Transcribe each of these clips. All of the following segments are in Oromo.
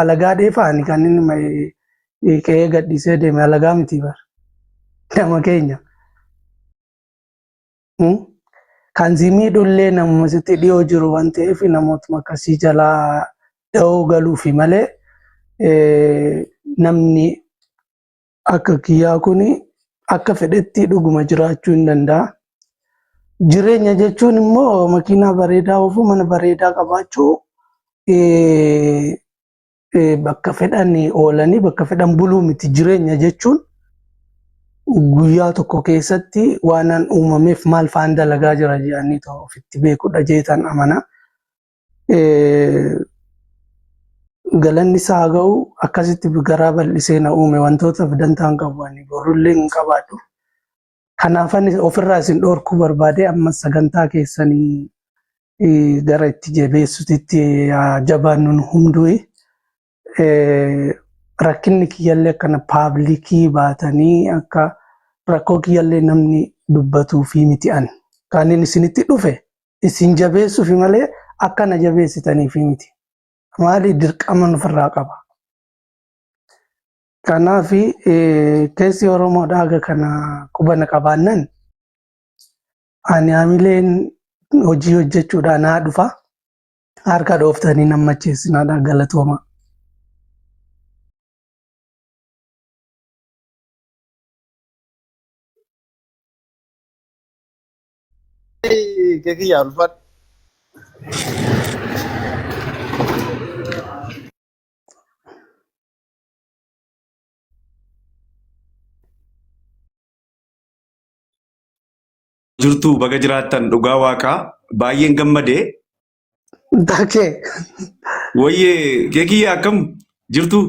Alagaa dheefaa ani kan inni qe'ee gadhiisee deeme alagaa miti bar. Nama keenya. Kan si miidhullee namuma sitti dhiyoo jiru waan ta'eef namootuma akkasii jalaa da'oo galuufi malee namni akka kiyyaa kun akka fedhetti dhuguma jiraachuu hin danda'a. Jireenya jechuun immoo makiinaa bareedaa oofuu, mana bareedaa qabaachuu, bakka fedhan oolanii bakka fedhan buluu miti. Jireenya jechuun guyyaa tokko keessatti waanan uumameef maal fa'aan dalagaa jira jedhanii ofitti beekudha jeetan amana. Galanni isaa haa ga'u akkasitti garaa bal'isee na uume wantootaaf dantaa hin qabu ani borullee hin qabaadhu. Kanaaf ani ofirraa isin dhoorkuu barbaade amma sagantaa keessanii gara itti jabeessutitti jabaannu nu hunduu. Rakkinni kiyyallee akkana paablikii baatanii akka rakkoo kiyyallee namni dubbatuu fi miti ani. Kaaniin isinitti dhufe isin jabeessuufi malee akka na jabeessitaniifi miti. Maali dirqama nufirraa qaba. Kanaaf keessi Oromoodhaa haga kana quba na qabaannan ani hamileen hojii hojjechuudhaan haa dhufa. Harka dhooftanii nan macheessinaadha galatooma. Kee kiyyaa ulfaadhu. Jirtu baga jiraattan dhugaa waaqaa baay'een gammadee. Taakee. Wayyee keekiyyaa akkam jirtu?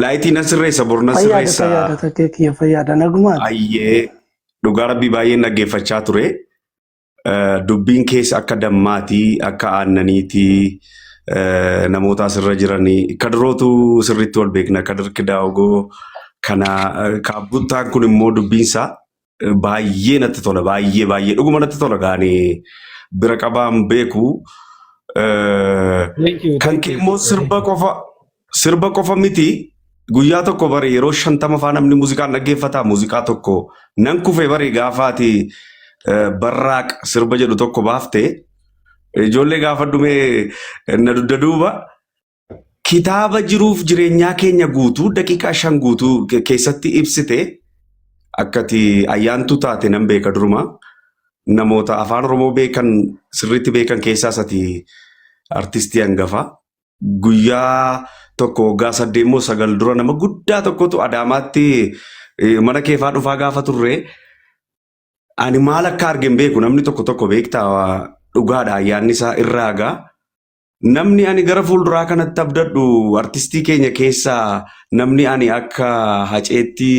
Laayitii nan sirreessa bor nan Fayyaada sirreessa. fayyaada takkee kiyya fayyaada nagumaati. Ayyee dhugaa rabbii baay'een dhaggeeffachaa ture. Dubbiin keessa akka dammaatii akka aannaniitii namoota asirra jiranii kadirootu sirriitti wal beekna kadir kidaawgoo kana kaabbuttaan kun immoo dubbiinsaa baay'ee natti tola baay'ee baay'ee dhuguma natti tola gaanii bira qabaan beeku. Thank you, Kan thank kee you. immoo sirba qofa sirba qofa miti guyyaa tokko bare yeroo 50 faa namni muuziqaan dhaggeeffata muuziqaa tokko nan kufe bare gaafaati barraaq sirba jedhu tokko baafte ijoollee gaafa dhumee na dugda duuba Kitaaba jiruuf jireenyaa keenya guutuu daqiiqaa 5 guutuu keessatti ibsite akkati ayyaantuu taate nan beeka duruma. Namoota afaan Oromoo beekan sirriitti beekan keessaas ati artistii hangafa. Guyyaa tokko waggaa 8 moo 9 dura nama guddaa tokkotu Adaamaatti mana keefaa dhufaa gaafa turre ani maal akka arge hin beeku namni tokko tokko beektaa dhugaadha ayyaanni isaa irraa gaa. Namni ani gara fuulduraa kanatti abdadhu artistii keenya keessaa namni ani akka Haceetti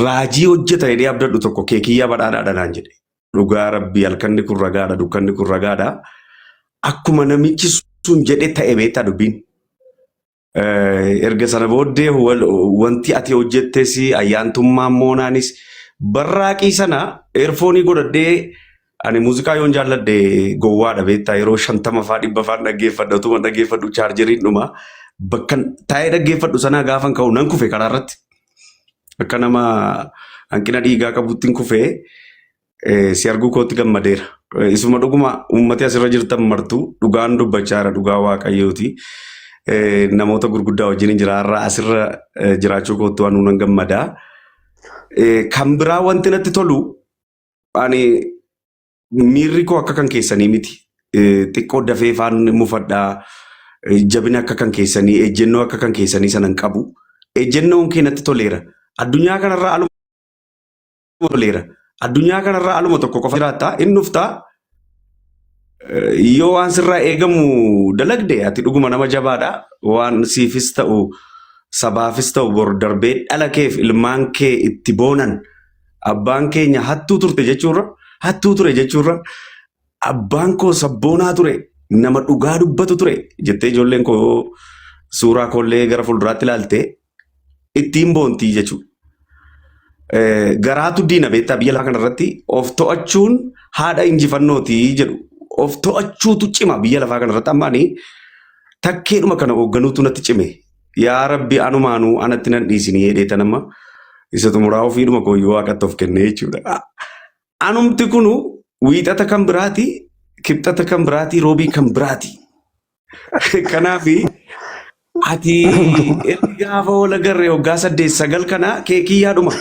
raajii hojjeta jedhee abdadhu tokko Keekiyyaa Badhaadhaadha naan jedhe. Dhugaa rabbii halkanni kun ragaadha dukkanni kun ragaadha. Akkuma namichi sun jedhe ta'e beektaa dubbiin. Erga sana booddee wanti ati hojjettes ayyaantummaan moonaanis barraaqii sana eerfoonii godhadhee ani muuziqaa yoon jaalladhe gowwaadha beektaa yeroo 50 faa 100 faan dhaggeeffadha utuma dhaggeeffadhu chaarjeriin dhuma bakka taa'ee dhaggeeffadhu sanaa gaafan ka'u nan kufe karaa irratti akka nama hanqina dhiigaa qabutti hin kufee Si arguu kootti gammadeera. Isuma dhuguma uummati asirra jirtan martuu dhugaan dubbachaa jira dhugaa waaqayyooti. Namoota gurguddaa wajjin jira har'a asirra jiraachuu kootti waan nan gammada. Kan biraa wanti natti tolu ani miirri koo akka kan keessanii miti. Xiqqoo dafee faan mufadhaa. Jabina akka kan keessanii ejjennoo akka kan keessanii sana hin qabu. Ejjennoon kee natti toleera. Addunyaa kanarra aluma toleera. Addunyaa kanarra aluma tokko qofa jiraatta. Inni dhufta. Yoo waan sirraa eegamu dalagde ati dhuguma nama jabaadha. Waan siifis ta'u sabaafis ta'u bor darbee dhala keef ilmaan kee itti boonan abbaan keenya hattuu turte jechuurra hattuu ture jechuurra abbaan koo sabboonaa ture nama dhugaa dubbatu ture jettee ijoolleen koo suuraa koollee gara fuulduraatti ilaalte ittiin boontii jechuudha. Garaatu diina beektaa biyya lafaa kanarratti of to'achuun haadha injifannooti jedhu. Of to'achuutu cima biyya lafaa kanarratti amma ani takkeedhuma kana hoogganuutu natti cime. Yaa Rabbi anumaanuu anatti nan dhiisinii jedhee tan amma isa xumuraa ofiidhuma kooyyuu waaqatti of kennee jechuudha. Anumti kunu wiixata kan biraati, kibxata kan biraati, roobii kan biraati. Kanaaf ati erga gaafa wal agarre waggaa 8 9 kana keekii yaaduma.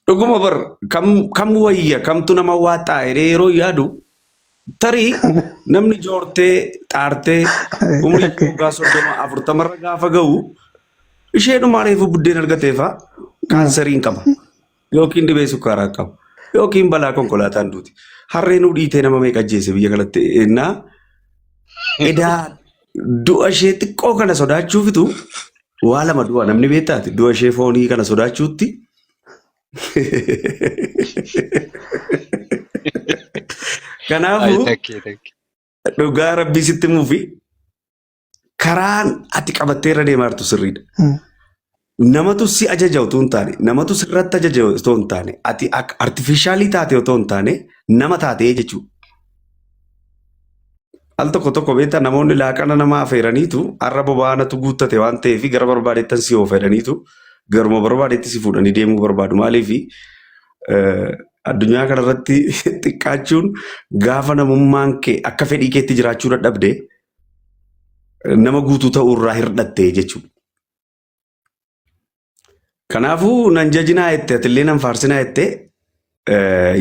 Dhuguma bar kam kam wayya kamtu nama waaxaa jedhee yeroo yaadu tarii namni joortee xaartee umurii waggaa 30 40 irra gaafa ga'u isheedhumaa reefu buddeen argateefaa kaanseriin qaba. Yookiin dhibee sukkaaraa qaba. Yookiin balaa konkolaataan duuti. Harreen dhiitee nama meeqa ajjeese biyya kanatti ennaa edaa du'a ishee xiqqoo kana sodaachuufitu waa lama du'a namni beektaati du'a ishee foonii kana sodaachuutti. Ay, Kanaafuu takkee takkee. dhugaa rabbii sitti himuufi karaan ati qabattee irra deemaa jirtu sirriidha. Namatu si ajaja otoo hin taane, namatu sirratti ajaja otoo hin taane, ati akka artifishaalii taate otoo hin taane, nama taatee jechuudha. Al tokko tokko beektaa namoonni laaqana nama afeeraniitu har'a boba'aanatu guuttate waan ta'eef gara barbaadettan si oofa jedhaniitu garuma barbaadetti si fuudhanii deemuu barbaadu. Maaliif addunyaa kanarratti xiqqaachuun gaafa namummaan kee akka fedhii keetti jiraachuu dadhabde nama guutuu ta'uu irraa hirdhatte jechuudha. Kanaafuu nan jajinaa jette atillee nan faarsinaa jette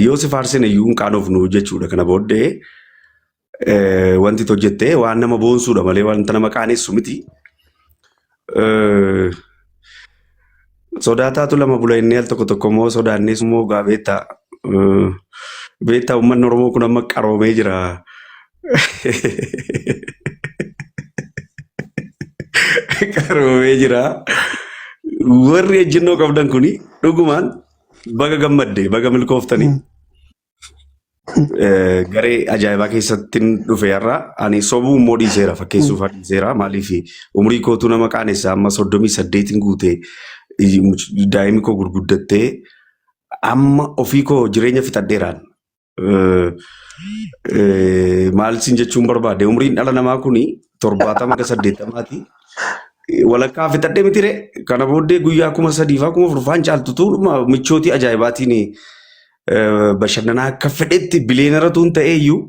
yoo si faarsine iyyuu hin qaanofnu jechuudha. Kana booddee wanti hojjette waan nama boonsuudha malee wanta nama qaanessu miti. Sodaataatu lama bula inni al tokko tokko immoo sodaannees immoo gaa beektaa. Beektaa uummanni Oromoo kun amma qaroomee jira. Qaroomee jira. Warri ejjennoo qabdan kuni dhugumaan baga gammadde baga milkooftanii. Garee ajaa'ibaa keessatti dhufe har'a ani sobuu immoo dhiiseera fakkeessuuf dhiiseera maaliif umurii kootu nama qaanessa amma 38n guute daa'imni koo gurguddattee amma ofii koo jireenya fixadheeraan. Maal siin jechuun barbaade umriin dhala namaa kuni 70 ga 80ti. Walakkaa fixadhee mitire kana booddee guyyaa 3000 faa 4000 faan caaltutu michootii ajaa'ibaatiin bashannanaa akka fedhetti bileenara tuun ta'ee iyyuu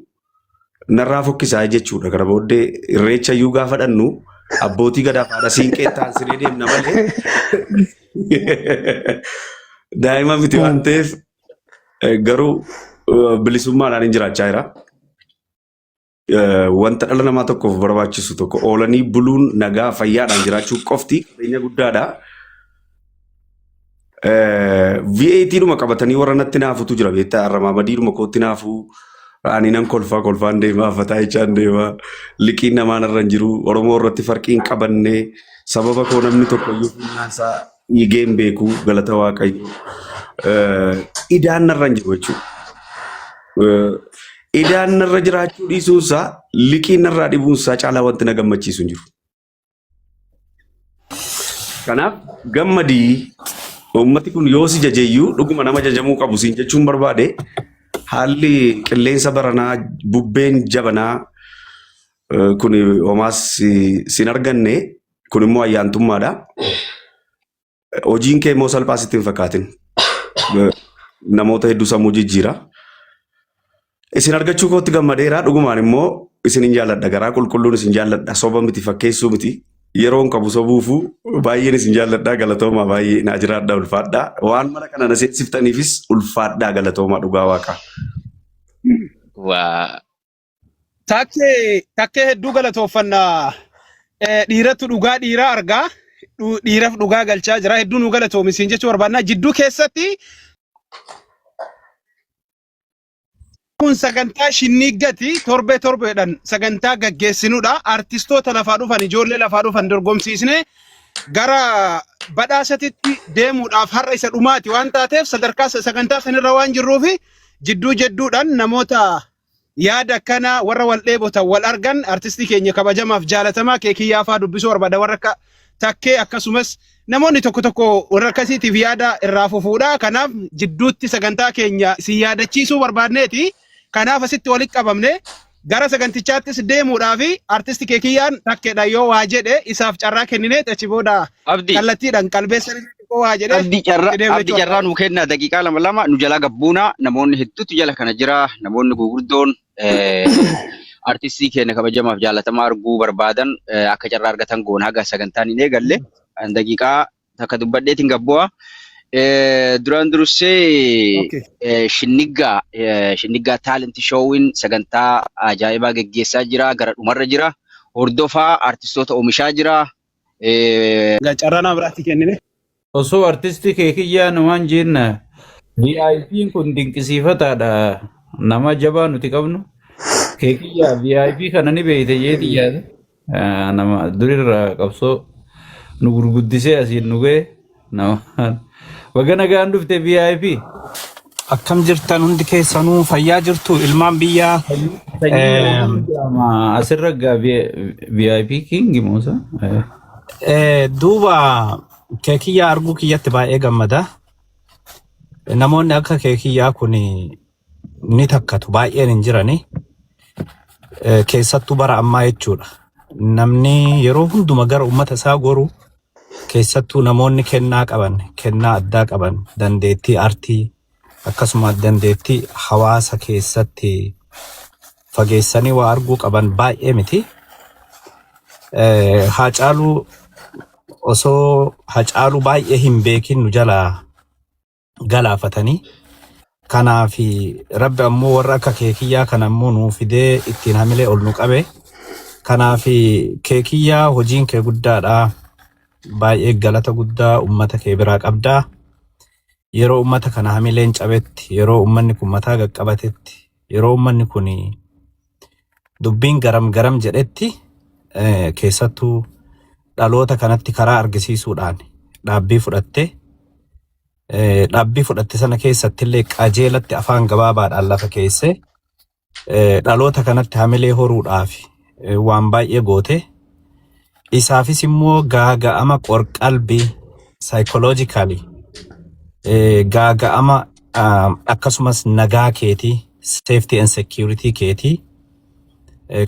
narraa fokkisaa jechuudha. Kana booddee irreecha iyyuu gaafa dhannu abbootii gadaaf haadha siinqee taansinee deemna malee daa'ima miti waan ta'eef garuu bilisummaadhaan hin jiraachaa jira. Wanta dhala namaa tokkoof barbaachisu tokko oolanii buluun nagaa fayyaadhaan jiraachuu qofti qabeenya guddaadha. VAT dhuma qabatanii warra natti naafutu jira beektaa arramaamadiidhuma kootti naafuu ani nan kolfaa kolfaan deemaa fataa jechaan deemaa liqiin namaa narra hin jiru Oromoo irratti farqii hin qabanne sababa koo namni tokko iyyuu funyaansaa dhiigee hin beeku galata waaqayyo idaan narra hin jiru jechuudha. Idaan narra jiraachuu dhiisuunsaa liqiin narraa dhibuunsaa caalaa wanti na gammachiisu hin jiru. Kanaaf gammadii uummati kun yoo si jajeyyuu dhuguma nama jajamuu qabu siin jechuun barbaade haalli qilleensa baranaa bubbeen jabanaa kun homaas sin arganne kun immoo ayyaantummaadha. Hojiin kee immoo salphaa sitti hin fakkaatin. Namoota hedduu sammuu jijjiira. Isin argachuu kootti gammadeera. Dhugumaan immoo isin hin jaalladha. Garaa qulqulluun isin jaalladha. Soba miti fakkeessuu miti. Yeroon qabu sobuufu baay'een isin jaalladha. Galatoomaa baay'ee naa jiraadha ulfaadha. Waan mana kana na seensiftaniifis ulfaadhaa galatoomaa dhugaa waaqa. Waa Takkee takkee hedduu galatooffanna. Dhiirattu dhugaa dhiiraa argaa. Dhiiraf dhugaa galchaa jira. Hedduu nu galatoomi siin jechuu barbaanna. Jidduu keessatti kun sagantaa shinniiggati torbee torbeedhaan sagantaa gaggeessinudha. Artistoota lafaa dhufan ijoollee lafaa dhufan dorgomsiisne gara badhaasatitti deemuudhaaf har'a isa dhumaati waan taateef sadarkaa sagantaa sanirra waan jirruufi jidduu jedduudhaan namoota Yaada akkanaa warra wal dheebotan wal argan artistii keenya kabajamaaf jaalatamaa Keekiyyaa faa dubbisuu barbaada warra akka Takkee akkasumas namoonni tokko tokko warra akkasiitiif yaada irraa fufuudha. Kanaaf jidduutti sagantaa keenya isin yaadachiisuu barbaadneeti. Kanaaf asitti walitti qabamne gara sagantichaattis deemuudhaaf artisti Keekiyyaan Takkeedha yoo waa jedhe isaaf carraa kennineet achi booda Abdi. kallattiidhaan qalbeessa xiqqoo waa jedhe Abdi carraa itti deemna abdi jechuudha. carraa nuu kennaa daqiiqaa lama lama nu jalaa gabbuunaa namoonni hedduutu jala kana jira namoonni gurguddoon artistii keenya kabajamaaf jaalatamaa arguu barbaadan akka carraa argatan goona haga sagantaan hin eegalle daqiiqaa takka dubbadheetiin gabbu'a. Duraan dursee Okay. Shinniggaa Shinniggaa Talent Showin sagantaa ajaa'ibaa geggeessaa jira gara dhumarra jira hordofaa artistoota oomishaa jira. Egaa carraa nama biraatti kennine. Osoo artistii Keekiyyaa numaan jenna VIP'n kun dinqisiifataadha. Nama jabaa nuti qabnu. Keekiyyaa VIP kana ni beekte jeeti yaada. Nama durirraa qabsoo nu gurguddisee asiin nu ga'e. Nama baga nagaan dhufte VIP. Akkam jirtan hundi keessanuu fayyaa jirtu ilmaan biyyaa. Sanyii mootii jedhama. Asirra gaa VIP King Musa. Duuba keekiyyaa arguu kiyyatti baay'ee gammada. Namoonni akka keekiyyaa kun ni takkatu baay'een hin jirani. Keessattuu bara ammaa jechuudha. Namni yeroo hunduma gara uummata isaa goru keessattuu namoonni kennaa qaban, kennaa addaa qaban, dandeettii artii akkasuma dandeettii hawaasa keessatti fageessanii waa arguu qaban baay'ee miti. Haacaaluu osoo Haacaaluu baay'ee hin beekin nu jalaa galaafatanii. Kanaaf Rabbi ammoo warra akka keekiyyaa kana ammoo nuu fidee ittiin hamilee ol nu qabe. Kanaaf keekiyyaa hojiin kee guddaadha. Baay'ee galata guddaa ummata kee biraa qabdaa. Yeroo ummata kana hamileen cabetti, yeroo ummanni kun mataa qaqqabatetti, yeroo ummanni kun dubbiin garam garam jedhetti keessattuu dhaloota kanatti karaa argisiisuudhaan dhaabbii fudhatte dhaabbii fudhatte sana keessattillee qajeelatti afaan gabaabaadhaan lafa keesse dhaloota kanatti hamilee horuudhaaf waan baay'ee goote. Isaafis immoo gaaga'ama qorqalbii psychologically gaaga'ama akkasumas nagaa keetii safety and security keetii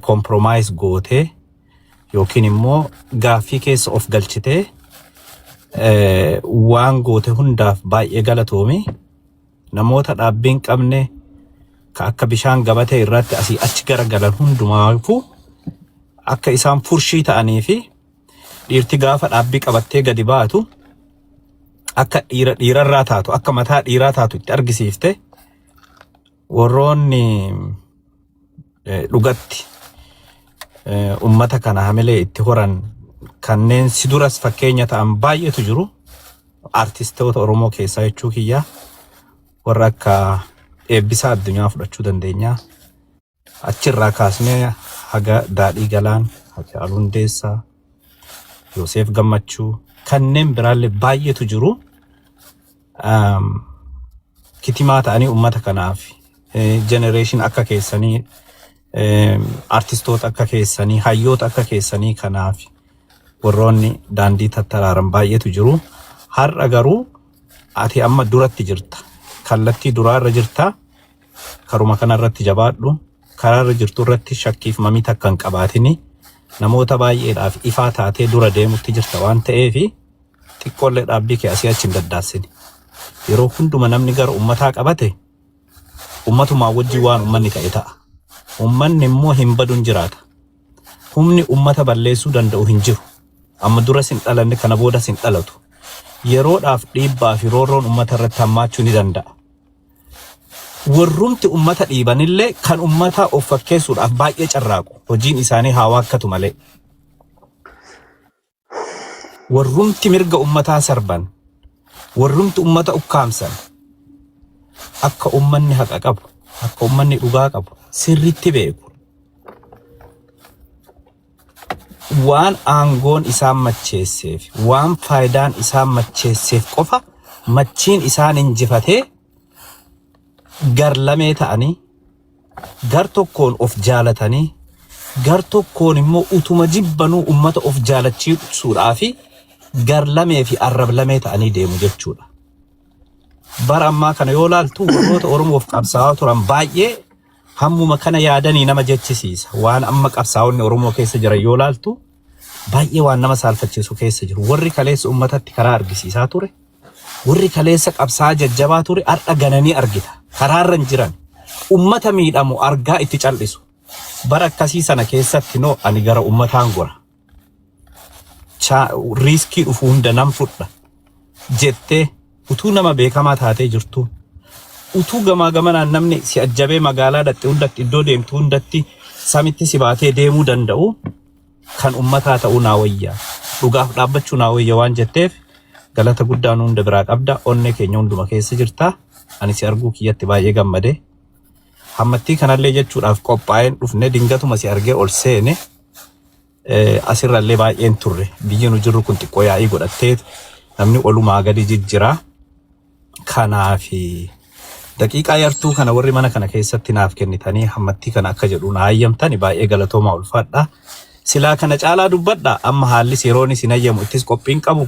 compromise gootee yookiin immoo gaaffii keessa of galchitee waan goote hundaaf baay'ee galatoomi. Namoota dhaabbii hin qabne ka akka bishaan gabatee irratti asii achi garagalan hundumaafuu akka isaan furshii ta'anii fi dhiirti gaafa dhaabbii qabattee gadi baatu akka dhiira dhiirarraa taatu akka mataa dhiiraa taatu itti argisiifte warroonni dhugatti ummata kana hamilee itti horan kanneen si duras fakkeenya ta'an baay'eetu jiru. Artistoota Oromoo keessaa jechuu kiyya warra akka Eebbisaa Addunyaa fudhachuu dandeenya. Achirraa kaasnee haga Daadhii Galaan, Hacaaluu Hundeessaa, Yoseef Gammachuu kanneen biraallee baay'eetu jiru. Kitimaa ta'anii uummata kanaaf generation akka keessanii artistoota akka keessanii hayyoota akka keessanii kanaaf warroonni daandii tattaraaran baay'eetu jiru. Har'a garuu ati amma duratti jirta. Kallattii duraarra jirta. Karuma kanarratti jabaadhu. Karaarra jirtu irratti shakkiif mamii takka hin qabaatini. Namoota baay'eedhaaf ifaa taatee dura deemutti jirta waan ta'eefi xiqqoollee dhaabbii kee asii achi hin daddaassini. Yeroo hunduma namni gara ummataa qabate ummatumaa wajjin waan ummanni ta'e ta'a. Ummanni immoo hin baduun jiraata. Humni ummata balleessuu danda'u hin jiru. Amma duras hin dhalanne kana boodas hin dhalatu. Yeroodhaaf dhiibbaa fi roorroon ummata irratti hammaachuu ni danda'a. Warrumti ummata dhiibanillee kan ummata of fakkeessuudhaaf baay'ee carraaqu. Hojiin isaanii haa waakkatu malee. Warrumti mirga ummataa sarban, warrumti ummata ukkaamsan akka ummanni haqa qabu, akka ummanni dhugaa qabu sirriitti beeku. Waan aangoon isaan macheesseef, waan faayidaan isaan macheesseef qofa machiin isaan injifatee garlamee ta'anii Gar tokkoon of jaalatanii gar tokkoon immoo utuma jibbanuu ummata of jaalachiisuudhaa fi gar lamee fi arrab lamee ta'anii deemu jechuudha. Bara ammaa kana yoo laaltu warroota Oromoof qabsaa'aa turan baay'ee hammuma kana yaadanii nama jechisiisa. Waan amma qabsaa'onni Oromoo keessa jiran yoo laaltu baay'ee waan nama saalfachiisu keessa jiru. Warri kaleessa uummatatti karaa argisiisaa ture, warri kaleessa qabsaa'aa jajjabaa ture har'a gananii argita. Karaarra hin jiran. Uummata miidhamu argaa itti cal'isu. Bara akkasii sana keessatti noo ani gara uummataan gora. Riiskii dhufu hunda nan fudha jettee utuu nama beekamaa taatee jirtu utuu gamaa gamanaan namni si ajjabee magaalaa dhaqxe hundatti iddoo deemtu hundatti samitti si baatee deemuu danda'u kan ummataa ta'uu naa wayya dhugaaf dhaabbachuu naa wayya waan jetteef galata guddaa nu hunda biraa qabda onnee keenya hunduma keessa jirta ani si arguu kiyyatti baay'ee gammade hammattii kanallee jechuudhaaf qophaa'een dhufne dingatuma si argee ol seene asirrallee baay'een turre. Biyyi nu jirru kun xiqqoo yaa'ii godhattee namni olumaa gadi jijjira. Kanaaf daqiiqaa yartuu kana warri mana kana keessatti naaf kennitanii hammattii kana akka jedhu na hayyamtani baay'ee galatoomaa ulfaadha. Silaa kana caalaa dubbadha amma haallis yeroon isin hayyamu ittis qophiin qabu.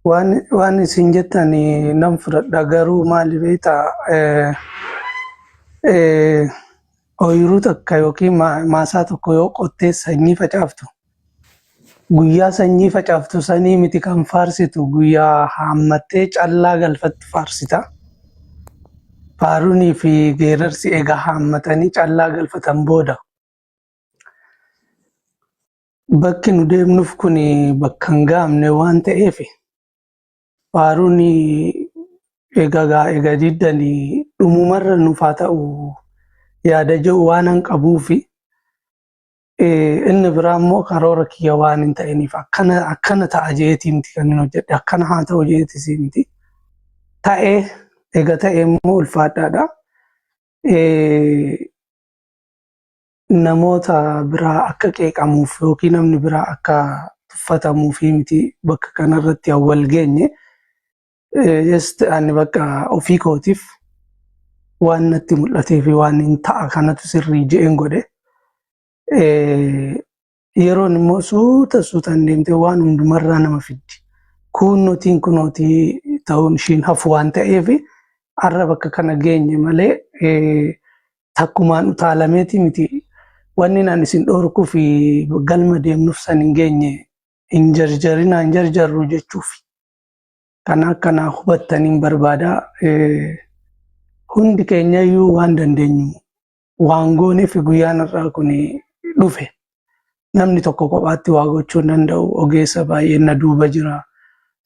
Waan isin jettan nan fudhadha garuu maali beektaa ooyiruu takka yookiin maasaa tokko yoo qottee sanyii facaaftu guyyaa sanyii facaaftu sanii miti kan faarsitu guyyaa haammattee callaa galfattu faarsita. Faaruunii fi geerarsi egaa haammatanii callaa galfatan booda. Bakki nu deemnuuf kun bakka hin gahamne waan ta'eef faaruun egaa egaa diddanii dhumumarra nuuf haa ta'u yaada jedhu waan an qabuufi inni biraa immoo karoora kiyya waan hin ta'iniif akkana akkana ta'a jeetii miti kan hin hojjedhe akkana haa ta'u jeetis miti ta'ee egaa ta'e immoo ulfaadhaadha. Namoota biraa akka qeeqamuuf yookiin namni biraa akka tuffatamuuf miti bakka kanarratti wal geenye. Just ani bakka ofii kootiif waan natti mul'atee fi waan hin ta'a kanatu sirrii je'een godhe. Yeroon immoo suuta suutaan deemtee waan hundumarraa nama fiddi. Kunnootiin kunootii ta'uun ishiin hafu waan ta'eef har'a bakka kana geenye malee takkumaan utaalameeti miti. Wanni naan isin dhorkuu fi galma deemnuuf san hin geenye hin jarjarinaa hin jarjarru jechuuf. Kana akkanaa hubattaniin barbaada. Hundi keenyayyuu waan dandeenyu waan gooneef guyyaan har'aa kun dhufe. Namni tokko kophaatti waa gochuu hin danda'u. Ogeessa baay'een na duuba jira.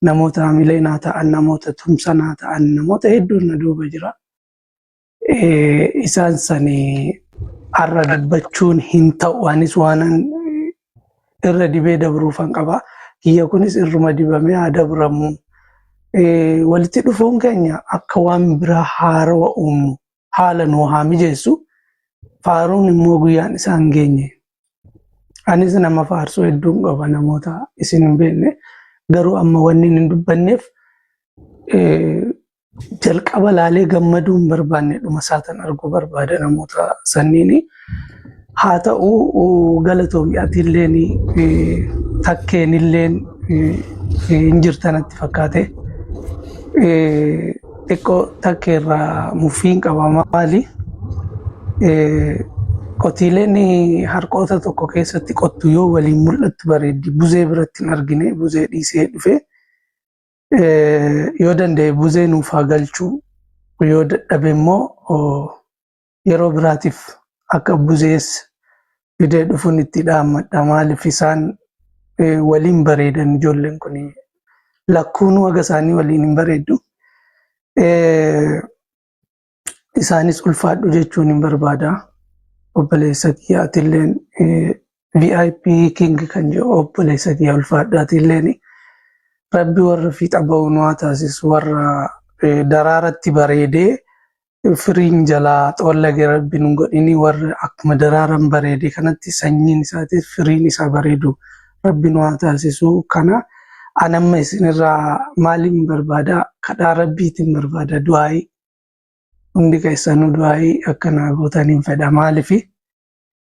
Namoota hamilee naa ta'an, namoota tumsa naa ta'an, namoota hedduun na duuba jira. Isaan sanii har'a dubbachuun hin ta'u. Anis waanan irra dibee dabruufan qaba. Kiyya kunis irruma dibamee haa dabramu. Walitti dhufuun keenya akka waan biraa haarawa uumnu haala nuu haa mijeessu. Faaruun immoo guyyaan isaan geenye. Anis nama faarsuu hedduun qaba namoota isin hin beekne. Garuu amma wanni hin dubbanneef jalqaba laalee gammaduu hin barbaanne dhuma isaatan arguu barbaada namoota sanniini. Haa ta'u galatoomi atilleen takkeen illeen hin jirta natti fakkaate. Xiqqoo takkee irraa muffiin qaba maali? Qotiileen harqoota tokko keessatti qottu yoo waliin mul'attu bareeddi. Buzee biratti hin argine buzee dhiisee dhufe. Yoo danda'e buzee nuuf haa galchuu yoo dadhabe immoo yeroo biraatiif akka buzees fidee dhufuun itti dhaammadha. Maaliif isaan waliin bareedan ijoolleen kun lakkuunuu haga isaanii waliin hin bareeddu. Isaanis ulfaadhu jechuun hin barbaada. Obboleessa kiyya atilleen VIP King kan jedhu obboleessa kiyya ulfaadhu atilleen rabbi warra fiixa ba'u nu haa taasisu warra daraaratti bareedee firiin jalaa xoollage rabbi nu godhini warra akkuma daraaran bareede kanatti sanyiin isaatis firiin isaa bareedu rabbi nu haa taasisu kana anamma isinirraa maaliin barbaada kadhaa rabbiitiin barbaada du'aayii. Hundi keessanuu du'aayii akka naa gootaniin fedha. Maaliif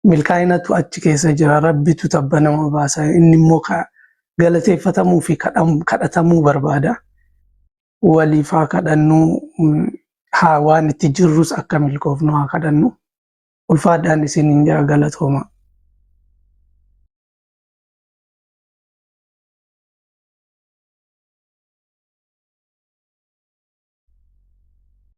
milkaa'inatu achi keessa jira. Rabbitu tabba nama baasa. Inni immoo galateeffatamuu fi kadhatamuu barbaada. Waliif haa kadhannu, haa waan itti jirrus akka milkoofnu haa kadhannu. Ulfaadhaan isiniin jaa, galatooma.